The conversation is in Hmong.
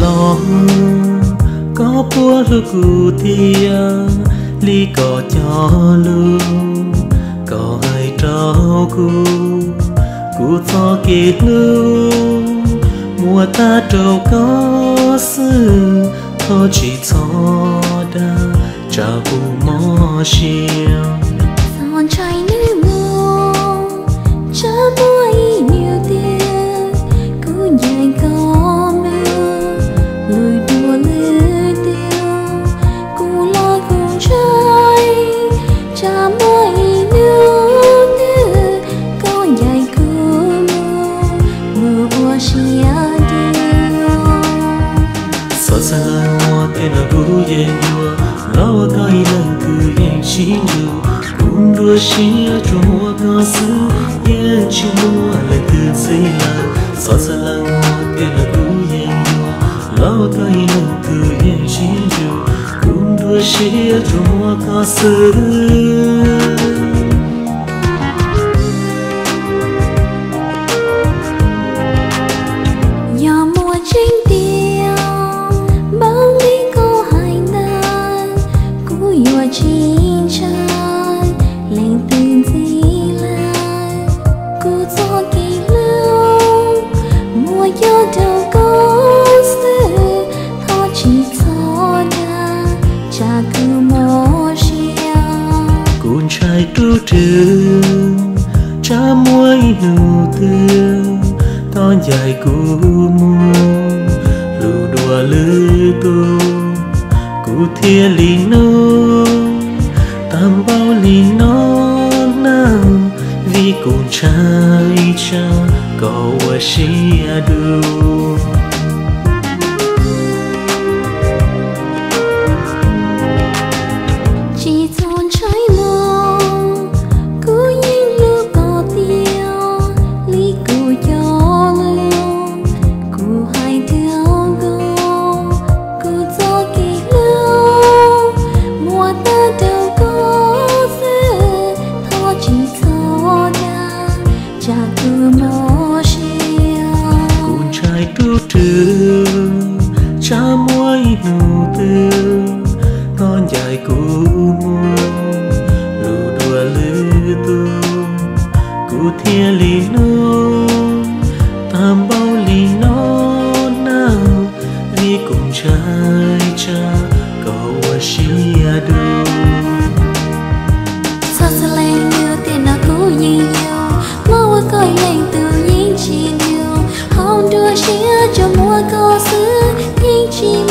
Los, koj puas hlub kuv tiag li koj cog lus koj hais rau kuv? Kuv txoj kev hlub muaj tag rau koj xwb, thov tsis txhob dag tsam kuv mob siab. Txhob ntshai nawb mog, tsam muaj ib hnub twg kuv ncaim koj mus, lwm dua lwm tus kuv los kuv ntshai, tsam muaj ib hnub twg koj ncaim kuv mus, mus ua siab dua. Xov xwm leej muaj tiam no kuv yeej yuav los ua koj ib leeg twg yeej tsis ntsub. Kuv nruab siab tsuas muaj koj xwb, yeej tsis muaj leej twg ntxiv lawm. Xov xwm leej muaj tiam no kuv yeej yuav los ua koj ib leeg twg yeej tsis ntsub. Kuv nruab siab tsuas muaj koj xwb. Yog muaj tseeb tiag npaum li koj hais ntawd, kuv yuav tsis ntshai leej twg ntxiv lawm. Kuv txoj kev hlub muaj coj rau koj xwb, thov tsis txhob dag tsam kuv mob siab. Kuv ntshai ruaj rwg tsam muaj ib hnub twg koj ncaim kuv mus, lwm dua lwm tus kuv thiaj li nug. Tag npaum li no nawb, vim kuv ntshai tsam koj ua siab dua. Tsis txhob ntshai mog, kuv yeej hlub koj tiag li kuv cog lus, kuv hais rau koj. Kuv txoj kev hlub muaj tag rau koj xwb, thov tsis txhob dag tsam kuv mob siab. Kuv ntshai ruaj rwg tsam muaj ib hnub twg koj ncaim kuv mus, lwm dua lwm tus kuv thiaj li nug. Tag npaum li no nawb, vim kuv ntshai tsam koj ua siab dua. Txhob xav leej twg tiam no kuv yeej yuav los ua koj ib leeg twg yeej tsis ntsub. Hauv nruab siab tsuas muaj koj xwb, yeej tsis